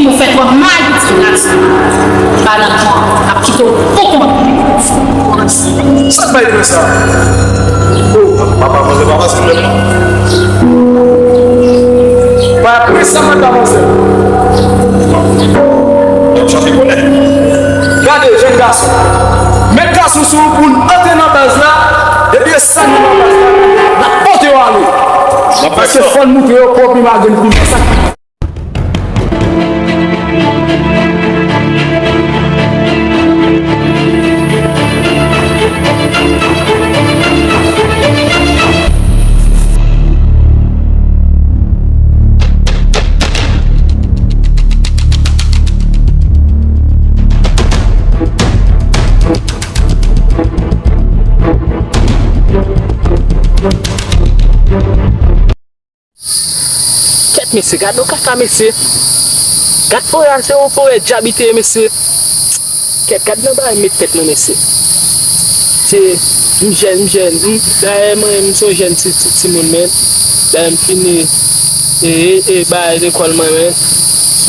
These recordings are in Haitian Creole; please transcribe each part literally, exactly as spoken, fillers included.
Ou fè twòp mal pou ti gason. Banan pran, ap kite w pou kont. Sa k bay dwe sa? Oh, papa, manzè pa fasil menm non. Pa apre sa mwen pa manzè. Gade, jèn gason. Met gason sou ou pou n antre nan baz la. Epi e sa nou nan baz la, n ap pote yo ale. Paske fò n moutre yo pwoblèm a gen plis. Kèt mesye, gad yon kaka mesye. Gad forè a, se yon forè djab li te ye mesye. Kèt, gad nan bagay met tèt mwen mesye. Se, m jèn, m jèn, m, dayè mwen, m se yon jèn ti, ti, timoun men. Dayè m fini, e, e, e bagay lekòl mwen men.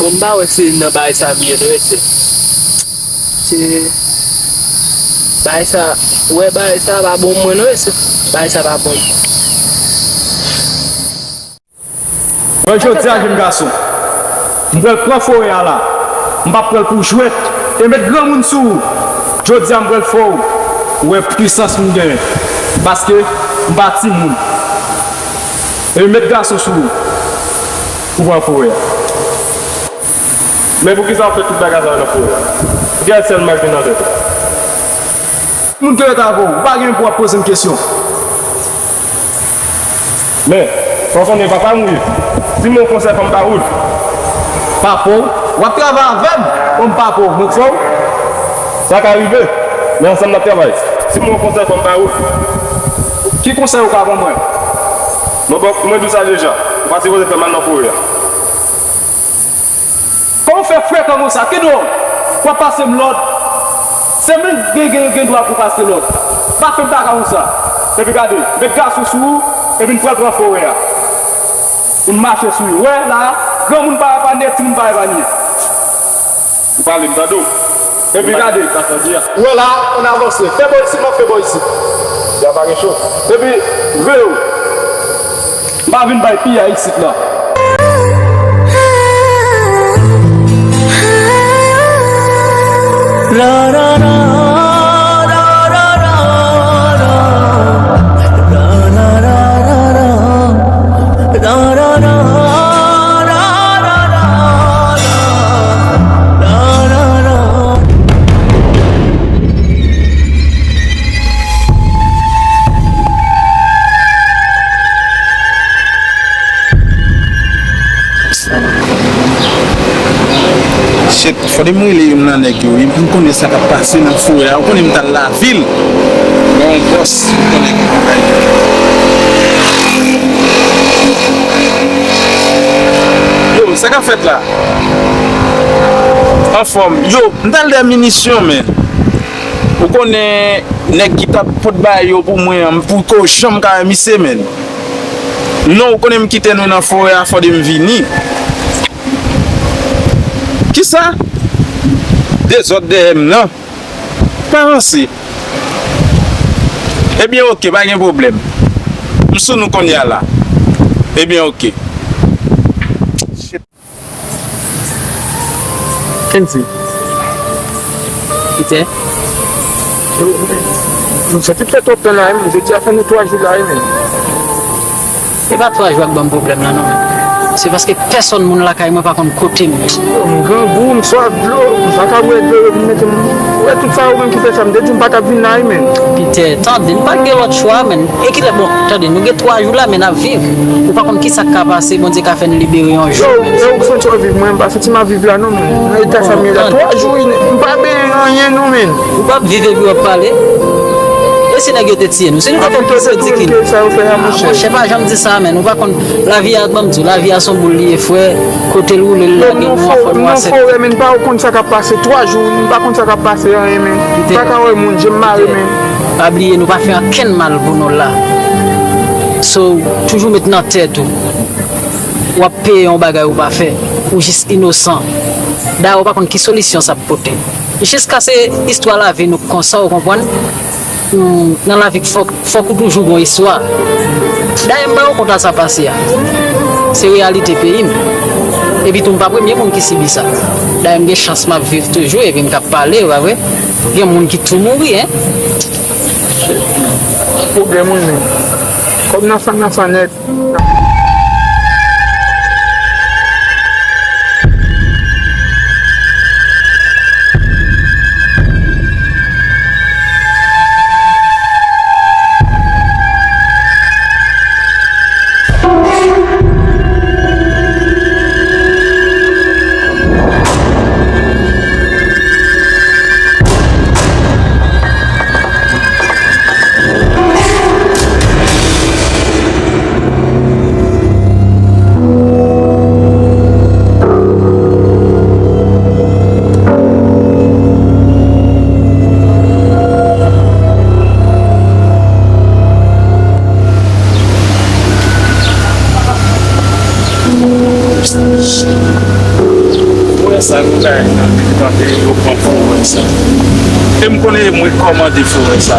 Bon, m pa wè se nan bagay sa m ye non mesye. Se, bagay sa, wè bagay sa pa bon mwen non mesye. Bagay sa pa bon. Mwen jodi a, jèn gason, m pral pran forè a la. M p ap pran l pou jwèt. E met granmoun sou ou. Jodi a, m pral fè w wè pwisans m genyen. Paske m pa timoun. E met gason sou ou pou pran forè a. Men poukisa w fè tout bagay sa yo nan forè a? Gen sèl mal ki nan tèt ou. Moun ki ret avè w, ou pa gen pou w ap poze m kesyon. Men, fò w konnen papa m wi. Si m yon konsèy fò m ba ou l. Papa w, w ap travay avè m kòm papa w, mwen k fè w. Sa ka rive, men ansanm n ap travay. Si m yon konsèy fò m ba ou l. Ki konsèy ou ka ban mwen? Mwen, bon, mwen di w sa deja. Ou pa sipoze fè mal nan forè a. Kòman w fè frekan konsa? Ki dwòl? W ap pase m lòd. Se mwen gen, gen, gen dwa pou pase lòd. Pa fè m bagay konsa. Epi gade, met gason sou ou, epi n pral pran forè a. Pou n mache sou yo. Wè la, granmoun pa epanye, timoun pa epanye. Ou pale, m tande w. Epi gade. Ou wè la, ann avanse. Fè bò isit, m ap fè bò isit. Ya pa gen cho. Epi, veye w. M pa vin bay piyay isit la. Shit, fòk m rele youn nan nèg yo wi, pou m konnen sa k ap pase nan forè a. Ou konnen m t al lavil. Mwen yon bòs, m konnen kòman bagay ye. Yo, sa k ap fèt la? Anfòm. Yo, m t al dèyè minisyon, men. Ou konnen nèg ki t ap pot bagay yo pou mwen an, m poko janm ka wè misye, men. Non, ou konnen m kite nou nan forè a, fòk m vini. Kisa? Dezòd dèyè m nan. Pa ranse. Ebyen, oke, pa gen pwoblèm. M sou nou kounye a la. Ebyen, oke. Kenzie. Peter. Nou, nou, nou santi fè twòp tan la, wi, men. Jodi a fè nou twa jou la, wi, men. Se pa twa jou a k ban m pwoblèm la, non, men. Se paske pèsòn moun lakay mwen pa konn kote m ye. M grangou, m swaf dlo, m pa ka bwè dlo, yo vin mete m. Ou wè tout sa yo menm ki fè sa, m te di w m pa t ap vin la, wi, men. Peter, tande, n pa gen lòt chwa, men. E kilè, bon, tande, nou gen twa jou la, men n ap viv. Ou pa konn kisa k ka pase, Bondye ka fè n libere yon jou. Yo, e ou k santi w ap viv, mwen, m pa santi m ap viv la, non, men. Nan eta sa m ye la, twa jou, wi, m pa benyen anyen, non, men. Ou p ap viv epi w ap pale. E si nèg yo te tiye nou? Si nou te fè plis yo di ki. Sa yo fè a, monchè. Monchè, pa janm di sa, men. Ou pa konn, lavi a, ban m di w, lavi a se yon boul li ye, frè. Kote l woule, l lage nou, anfòm nou asèpte. Forè, men, m pa konn sa k ap pase. Twa jou, m pa konn sa k ap pase, anyen, men. M pa ka wè moun, je m mare, men. Pa bliye, nou pa fè ankenn mal pou nou la. So, toujou met nan tèt ou. W ap peye yon bagay ou pa fè. Ou jis inosan. Dayè, ou pa konn ki solisyon sa ap pote. Jiska se istwa lavi nou konsa, ou konprann? Hmm, nan lavi, fòk, fòk ou toujou gon istwa. Dayè, m pa wè konta sa pase a. Se reyalite peyi m. Epi tou, m pa premye moun ki sibi sa. Dayè, m gen chans m ap viv toujou, epi m k ap pale, ou pa vre? Gen moun ki tou mouri, en. Pwoblèm wi menm. Kòb nan san nan san nèt. Forè sa nou ka kanpe yo pran forè sa. E m konnen e mwen k kòmande forè sa.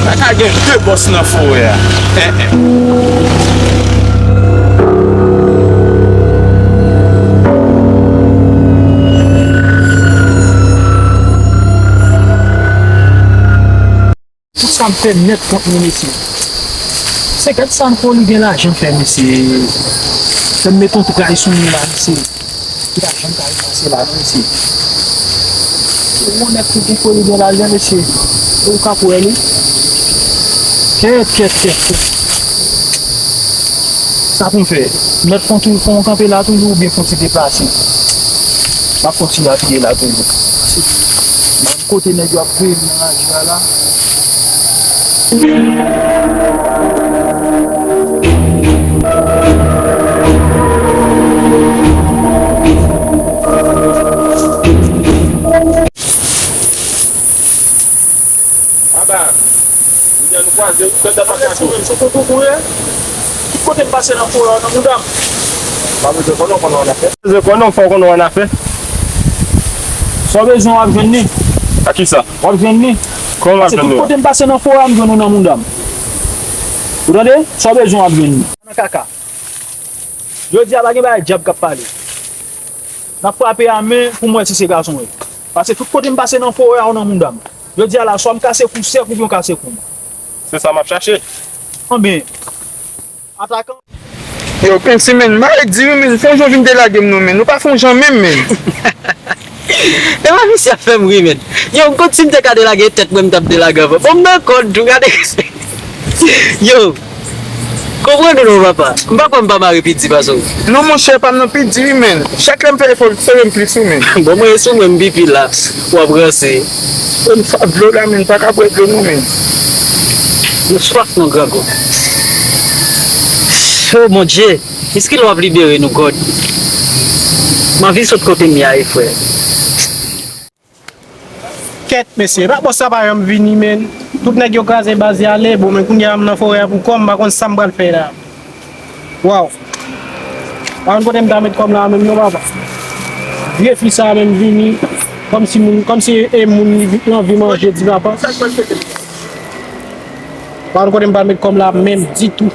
Pa ka gen de bòs nan forè a. En, en. Tout sa m fè nèt kont mwen, mesye. Senkant san pou li gen lajan fè, mesye. Fè m met yon tray sou li la, mesye. Li pa janm ka remase la, non, mesye. Se yon nèg ki gen foli gen lajan, mesye. E ou ka kwè li. Kèt, kèt, kèt, kèt. Sa pou m fè? M mèt fon tou, fon kanpe la toujou oubyen fon ti deplase? M ap kontinye apiye la toujou. M ap kote nèg yo ap voye m nan lari a la. Aba, kounye a nou kwaze, wi, kòm dat ap gade. Sou kote w ye? Tout kote m pase nan forè a, nan mouda m. Pa bezwen konnen w konnen w annafè. Bezwen konnen w fò w konnen w annafè. Sa w bezwen w ap jwenn li. A kisa? W ap jwenn li. Kòman w ap jwenn li? Paske tout kote m pase nan forè a, m jwenn ou nan mouda m. Ou tande? Sa w bezwen w ap jwenn li. Nan kaka. Jodi a pa gen bagay dyab k ap pale. N ap frape a men pou m wè si se gason w ye. Paske tout kote m pase nan forè a, ou nan mouda m. Jodi a la, swa m kase kou sèk oubyen w kase kou m. Se sa m ap chache. Anben, atakan. Yo, Pensy, menn, m arete di wi, menn, fè yon jan w vin delage m non, menn. Nou pa fè yon jan menm, menn. E pa misye ap fè m ri, menn. Yo, m konn si m te ka delage tèt mwen, m t ap delage anvan. Bon, m nan kòd tou, gade. Yo, konprann ou non, papa. M pa kwè m pa mare pi di pase w. Non, monchè, pa m nan pi di wi, menn. Chak lè m fè efò, l sere m plis wi, menn. Bon, mwen sou mwen, m pipi la. W ap ranse. Menn, sa dlo la, menn, pa ka bwè dlo non, menn. Nou swaf non, grangou. Oh, Bondye. Eskil w ap libere nou, God? M anvi sot kote m ye a, wi, frè. Kèt, mesye, pa bòs sa pa janm vini, menn. Tout nèg yo kraze baz, y ale. Bon, men kounye a, m nan forè a pou kò m, m pa konn sa m pral fè la. Waw. Pa konn kote m ta met kò m la menm non, papa. Vye fi sa a menm vini, kòmsi moun, kòmsi e moun li, li anvi manje, di papa. Pa konn kote m pral met kò m la menm ditou.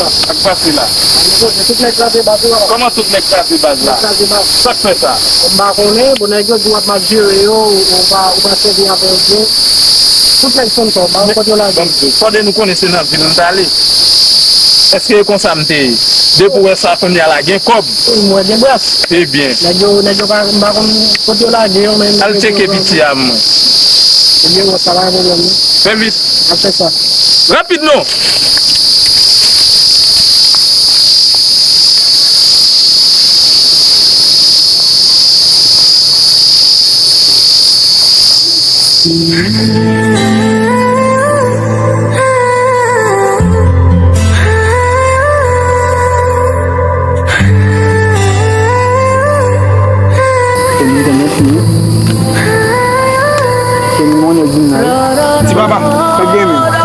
Sa k pase la? Tout nèg kraze baz la. Kòman tout nèg kraze baz la? Nèg kraze baz. Sa k fè sa? M pa konnen, bon, nèg yo di w ap mal jere yo, ou, ou pa, ou pa sèvi avè yo byen. Tout nèg konn sa, m pa konn kote yo lage. Bon, fòde nou konnen se nan vil nou t ale. Èske e konsa m te ye? Depi w wè sa kounye a la, gen kòb. Wi, m wè gen bras. Ebyen. Nèg yo, nèg yo pa, m pa konn kote yo lage yo, men. Al tcheke piti a mwen. Ebyen, wè sa pa gen pwoblèm, non. Fè vit. Al fè sa. Rapid, non.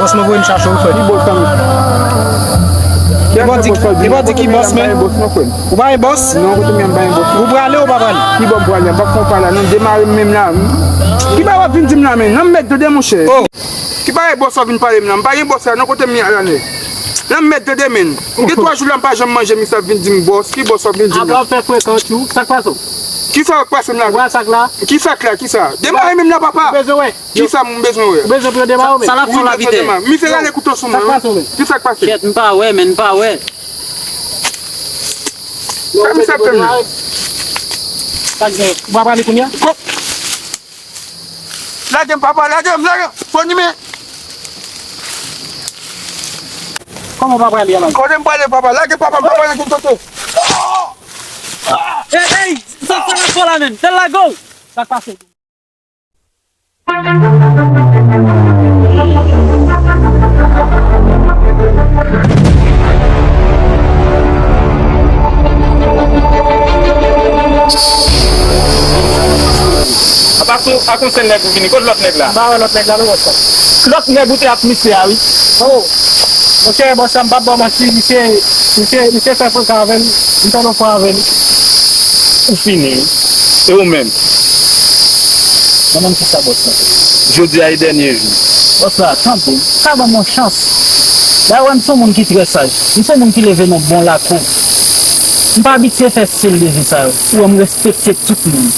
Bòs mwen voye m chache w, frè. Ki bòs sa, mesye? E pa di, e pa di ki bòs, men. Ou pa gen bòs? Non, kote m ye, m pa gen bòs. Ou prale ou pa prale? Ki bò m prale? M p ap fè w pale la, non, demare m menm la. Ki bagay w ap vin di m la, men? Nan m mèt tande, monchè. Oh. Ki bagay bòs w ap vin pale m la? M pa gen bòs la, non, kote m ye la, nèg. Nan m mèt tande, men. Gen twa jou la, m pa janm manje, misye ap vin di m bòs. Ki bòs w ap vin di m la? Apa w fè frekan, tchou? Sa k pase w? Ki sa k pase m la? Ou wè sa k la? Ki sa k la? Ki sa? Demare menm la, papa. Ou bezwen wè? Ki sa m bezwen wè? Ou bezwen pran demare w menm? Sa l ap fè w la, Pita? Misye rale kouto sou mwen, wi. Ki sa k pase? Kèt, m pa wè, men m pa wè. Sa misye ap fè m la? Ou pa prale kounye a? Lage m, papa, lage m, lage m. Fò ni men. Kòman w pa prale a la? Kote m prale, papa? Lage papa m, papa, lage m kote. Ey, ey, sa, sa l ap fè w la menm? Tèl lage w. Sa k pase? Apa sou, a konsèy nèg ou vini, kot lòt nèg la? M pa wè lòt nèg la non, bòs la. Lòt nèg ou te ap misye a, wi. Oh, monchè, bòs la, m p ap ba w manti, misye, misye, misye fè frekan avè m, m tande yon fwa avè l. Ou fini, wi. E ou menm? Mwen menm kisa, bòs la? Jodi a e dènye jou. Bòs la, tande m. Ka ban m yon chans. Dayè, w wè m se yon moun ki trè saj. M se yon moun ki leve nan bon lakou. M pa abitye fè estil de vi sa yo. Ou wè m respekte tout moun.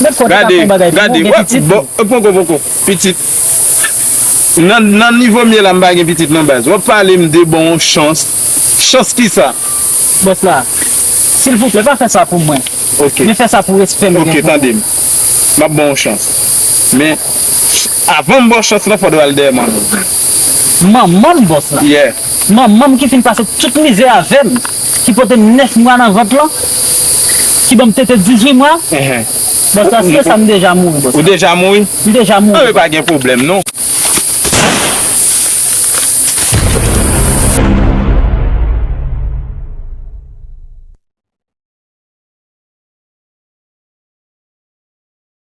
Menm kò w te ka fè yon bagay pou mwen, ou gen pitit tou. Bon, poko, poko. Pitit. Nan, nan nivo m ye la, m pa gen pitit non, baz. W ap pale m de bon chans. Chans kisa? Bòs la, silvouplè, pa fè sa pou mwen. Ok. Men fè sa pou respè m gen pou ou. Ok, tande m. M ap ba w yon chans. Men, avan m ba w chans lan, fòk w al dèyè manman m. Manman m, bòs la? Yeah. Manman m ki fin pase tout mizè avè m, ki pote m nèf mwa nan vant lan, ki ban m tete dizuit mwa. Bòs la, si se sa, m deja mouri, bòs la. Ou deja mouri? M deja mouri. Anben, pa gen pwoblèm, non.